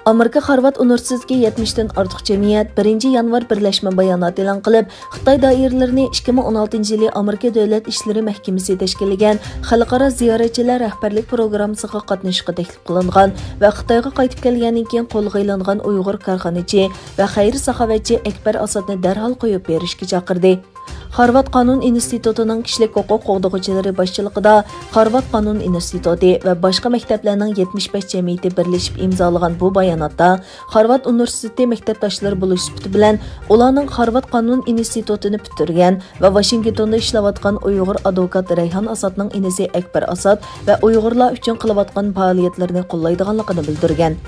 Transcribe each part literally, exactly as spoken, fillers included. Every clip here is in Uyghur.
ئامېرىكا خارۋارد ئۇنىۋېرسىتېتىدىكى يەتمىشتىن ئارتۇق جەمئىيەت بىرىنچى يانۋار بىرلەشمە بايانات ئېلان قىلىپ، خىتاي دائىرىلىرىنى ئىككى مىڭ ئون ئالتىنچى يىلى ئامېرىكا دۆلەت ئىشلىرى مەھكىمىسى تەشكىللىگەن خەلقئارا زىيارەتچىلەر رەھبەرلىك پىروگراممىسىغا قاتنىشىشقا تەكلىپ قىلىنغان ۋە خىتايغا قايتىپ كەلگەندىن كېيىن قولغا ئېلىنغان ئۇيغۇر كارخانىچى ۋە خەير-ساخاۋەتچى ئەكبەر ئاسادنى دەرھال قويۇپ بېرىشكە چاقىردى. خارۋارد قانۇن ئىنستىتۇتىنىڭ كىشىلىك ھوقۇق قوغدىغۇچىلىرى باشچىلىقىدا خارۋارد قانۇن ئىنستىتۇتى ۋە باشقا مەكتەپلەرنىڭ يەتمىش بەش جەمئىيىتى بىرلىشىپ ئىمزالىغان بۇ باياناتتا، خارۋارد ئۇنىۋېرسىتېتى مەكتەپداشلىرى بولۇش سۈپىتى بىلەن، ئۇلارنىڭ خارۋارد قانۇن ئىنستىتۇتىنى پۈتتۈرگەن ۋە ۋاشىنگتوندا ئىشلەۋاتقان ئۇيغۇر ئادۋوكات رەيھان ئاسادنىڭ ئىنىسى ئەكبەر ئاساد ۋە ئۇيغۇرلار ئۈچۈن قىلىۋاتقان پائالىيەتلىرىنى قوللايدىغانلىقىنى بىلدۈرگەن.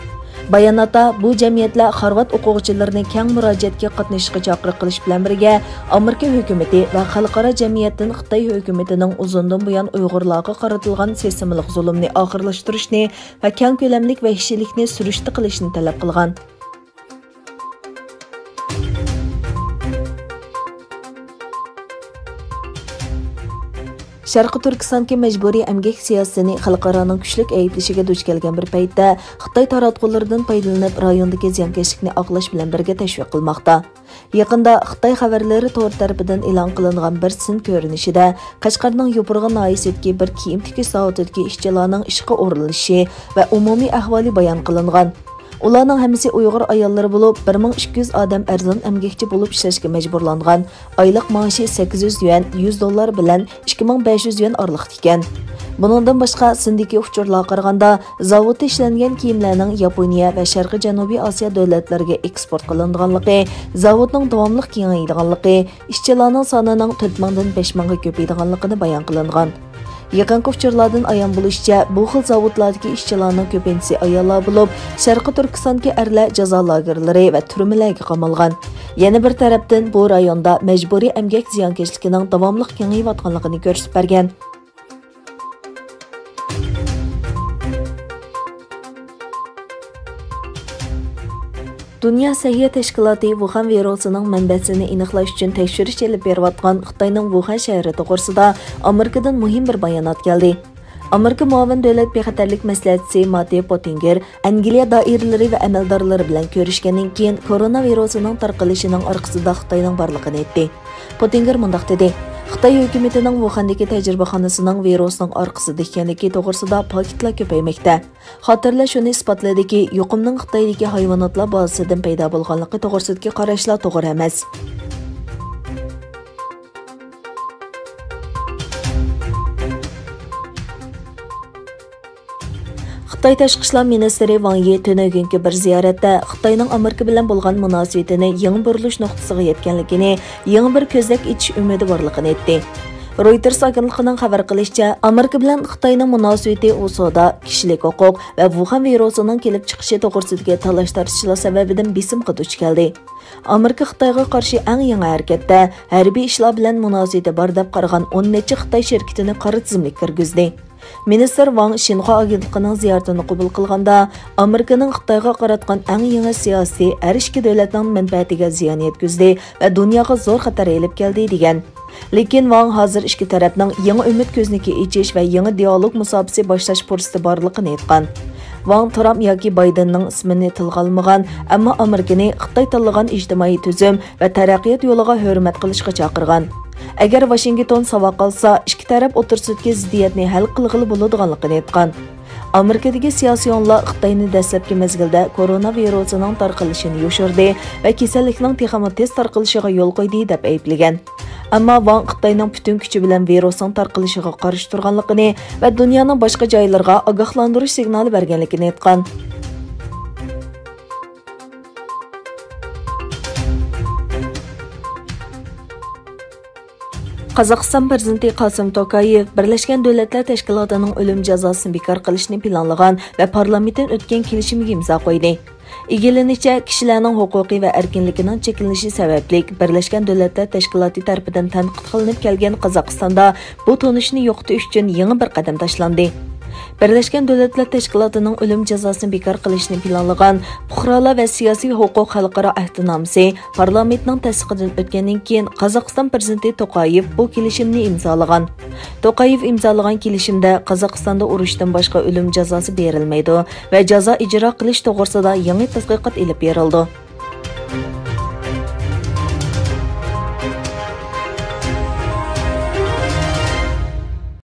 باياناتتا بۇ جەمئىيەتلەر خارۋارد ئوقۇغۇچىلىرىنى كەڭ مۇراجىئەتكە قاتنىشىشقا چاقىرىق قىلىش بىلەن بىرگە، ئامېرىكا ھۆكۈمىتى ۋە خەلقئارا جەمئىيەتتىن خىتاي ھۆكۈمىتىنىڭ ئۇزۇندىن بۇيان ئۇيغۇرلارغا قارىتىلغان سىستېمىلىق زۇلۇمنى ئاخىرلاشتۇرۇشنى ۋە كەڭ كۆلەملىك ۋەھشىيلىكنى سۈرۈشتە قىلىشنى تەلەپ قىلغان. شەرقىي تۈركىستاندىكى مەجبۇرىي ئەمگەك سىياسىتىنى خەلقئارانىڭ كۈچلۈك ئەيىبلىشىگە دۇچ كەلگەن بىر پەيتتە، خىتاي تاراتقۇلىرىدىن پايدىلىنىپ، رايوندىكى زىيانكەشلىكنى ئاقلاش بىلەن بىرگە تەشۋىق قىلماقتا. يېقىندا خىتاي خەۋەرلىرى تورى تەرىپىدىن ئېلان قىلىنغان بىر سىن كۆرۈنۈشىدە، قەشقەرنىڭ يوپۇرغا ناھىيەسىدىكى بىر كىيىم تىكىش زاۋۇتىدىكى ئىشچىلارنىڭ ئىشقا ئورۇنلىشىشى ۋە ئومۇمىي ئەھۋالى بايان قىلىنغان. ئۇلارنىڭ ھەممىسى ئۇيغۇر ئاياللىرى بولۇپ، بىر مىڭ ئىككى يۈز ئادەم ئەرزان ئەمگەكچى بولۇپ ئىشلەشكە مەجبۇرلانغان. ئايلىق مائاشى سەككىز يۈز يۈەن، يۈز دوللار بىلەن ئىككى مىڭ بەش يۈز يۈەن ئارىلىقتا ئىكەن. بۇنىڭدىن باشقا، سىندىكى ئۇچۇرلارغا قارىغاندا، زاۋۇتتا ئىشلەنگەن كىيىملەرنىڭ ياپونىيە ۋە شەرقىي جەنۇبىي ئاسىيا دۆلەتلىرىگە ئېكسپورت قىلىنىدىغانلىقى، زاۋۇتنىڭ داۋاملىق كېڭىيىدىغانلىقى، ئىشچىلارنىڭ سانىنىڭ تۆت مىڭدىن بەش مىڭغا كۆپىيىدىغانلىقىنى بايان قىلىنغان. يېقىنقى ئۇچۇرلاردىن ئايان بولۇشىچە، بۇ خىل زاۋۇتلاردىكى ئىشچىلارنىڭ كۆپىنچىسى ئاياللار بولۇپ، شەرقىي تۈركىستاندىكى ئەرلەر جازا لاگېرلىرى ۋە تۈرمىلەرگە قامالغان. يەنە بىر تەرەپتىن، بۇ رايوندا مەجبۇرىي ئەمگەك زىيانكەشلىكىنىڭ داۋاملىق كېڭىيىۋاتقانلىقىنى كۆرسىتىپ بەرگەن. دۇنيا سەھىيە تەشكىلاتى ۋۇخەن ۋىرۇسىنىڭ مەنبەسىنى ئېنىقلاش ئۈچۈن تەكشۈرۈش ئېلىپ بېرىۋاتقان خىتاينىڭ ۋۇخەن شەھىرى توغرىسىدا ئامېرىكىدىن مۇھىم بىر بايانات كەلدى. ئامېرىكا مۇئاۋىن دۆلەت بىخەتەرلىك مەسلىھەتچىسى ماتېئو پوتىنگېر ئەنگلىيە دائىرىلىرى ۋە ئەمەلدارلىرى بىلەن كۆرۈشكەندىن كېيىن، كورونا ۋىرۇسىنىڭ تارقىلىشىنىڭ ئارقىسىدا خىتاينىڭ بارلىقىنى ئېيتتى. پوتىنگېر مۇنداق دېدى: «خىتاي ھۆكۈمىتىنىڭ ۋۇخەندىكى تەجرىبىخانىسىنىڭ ۋىرۇسنىڭ ئارقىسىدا ئىكەنلىكى توغرىسىدا پاكىتلار كۆپەيمەكتە. خاتىرىلەر شۇنى ئىسپاتلىدىكى، يۇقۇمنىڭ خىتايدىكى ھايۋاناتلار بازىسىدىن پەيدا بولغانلىقى توغرىسىدىكى قاراشلار توغرا ئەمەس.» خىتاي تاشقى ئىشلار مىنىستىرى ۋاڭ يى تۈنۈگۈنكى بىر زىيارەتتە خىتاينىڭ ئامېرىكا بىلەن بولغان مۇناسىۋىتىنى يېڭى بۇرۇلۇش نۇقتىسىغا يەتكەنلىكىنى، يېڭى بىر كۆزنەك ئېچىش ئۈمىدى بارلىقىنى ئېيتتى. رويتېرس ئاگېنتلىقىنىڭ خەۋەر قىلىشىچە، ئامېرىكا بىلەن خىتاينىڭ مۇناسىۋىتى ئۇ سودا، كىشىلىك ھوقۇق ۋە ۋۇخەن ۋىرۇسىنىڭ كېلىپ چىقىشى توغرىسىدىكى تالاش-تارتىشلار سەۋەبىدىن بېسىمغا دۇچ كەلدى. ئامېرىكا خىتايغا قارشى ئەڭ يېڭى ھەرىكەتتە، ھەربىي ئىشلار بىلەن مۇناسىۋىتى بار دەپ قارىغان ئون نەچچە خىتاي شىركىتىنى قارا تىزىملىككە كىرگۈزدى. مىنىستىر ۋاڭ شىنخۇا ئاگېنتلىقىنىڭ زىيارىتىنى قوبۇل قىلغاندا، ئامېرىكىنىڭ خىتايغا قاراتقان ئەڭ يېڭى سىياسىتى ھەر ئىككى دۆلەتنىڭ مەنپەئەتىگە زىيان يەتكۈزدى ۋە دۇنياغا زور خەتەر ئېلىپ كەلدى، دېگەن. لېكىن ۋاڭ ھازىر ئىككى تەرەپنىڭ يېڭى ئۈمىد كۆزنىكى ئېچىش ۋە يېڭى دىئالوگ مۇساپىسى باشلاش پۇرسىتى بارلىقىنى ئېيتقان. ۋاڭ ترامپ ياكى بايدېننىڭ ئىسمىنى تىلغا ئالمىغان، ئەمما ئامېرىكىنى خىتاي تاللىغان ئىجتىمائىي تۈزۈم ۋە تەرەققىيات يولىغا ھۆرمەت قىلىشقا چاقىرغان. ئەگەر ۋاشىنگتون ساۋاق ئالسا، ئىككى تەرەپ ئوتتۇرىسىدىكى زىددىيەتنى ھەل قىلغىلى بولىدىغانلىقىنى ئېيتقان. ئامېرىكىدىكى سىياسىيونلار خىتاينى دەسلەپكى مەزگىلدە كورونا ۋىرۇسىنىڭ تارقىلىشىنى يوشۇردى ۋە كېسەللىكنىڭ تېخىمۇ تېز تارقىلىشىغا يول قويدى، دەپ ئەيىبلىگەن. ئەمما ۋاڭ خىتاينىڭ پۈتۈن كۈچى بىلەن ۋىرۇسنىڭ تارقىلىشىغا قارشى تۇرغانلىقىنى ۋە دۇنيانىڭ باشقا جايلىرىغا ئاگاھلاندۇرۇش سىگنالى بەرگەنلىكىنى ئېيتقان. قازاقىستان پىرېزىدېنتى قاسىم توكايېۋ بىرلەشكەن دۆلەتلەر تەشكىلاتىنىڭ ئۆلۈم جازاسىنى بىكار قىلىشنى پىلانلىغان ۋە پارلامېنتتىن ئۆتكەن كېلىشىمىگە ئىمزا قويدى. ئىگىلىنىشىچە، كىشىلەرنىڭ ھوقۇقى ۋە ئەركىنلىكىنىڭ چەكلىنىشى سەۋەبلىك بىرلەشكەن دۆلەتلەر تەشكىلاتى تەرىپىدىن تەنقىد قىلىنىپ كەلگەن قازاقىستاندا بۇ تونۇشنى يوقىتىش ئۈچۈن يېڭى بىر قەدەم تاشلاندى. بىرلەشكەن دۆلەتلەر تەشكىلاتىنىڭ ئۆلۈم جازاسىنى بىكار قىلىشنى پىلانلىغان پۇقرالار ۋە سىياسىي ھوقۇق خەلقئارا ئەھدىنامىسى پارلامېنتنىڭ تەستىقىدىن ئۆتكەندىن كېيىن، قازاقىستان پىرېزىدېنتى توقايېۋ بۇ كېلىشىمنى ئىمزالىغان. توقايېۋ ئىمزالىغان كېلىشىمدە قازاقىستاندا ئۇرۇشتىن باشقا ئۆلۈم جازاسى بېرىلمەيدۇ ۋە جازا ئىجرا قىلىش توغرىسىدا يېڭى تەتقىقات ئېلىپ بېرىلىدۇ.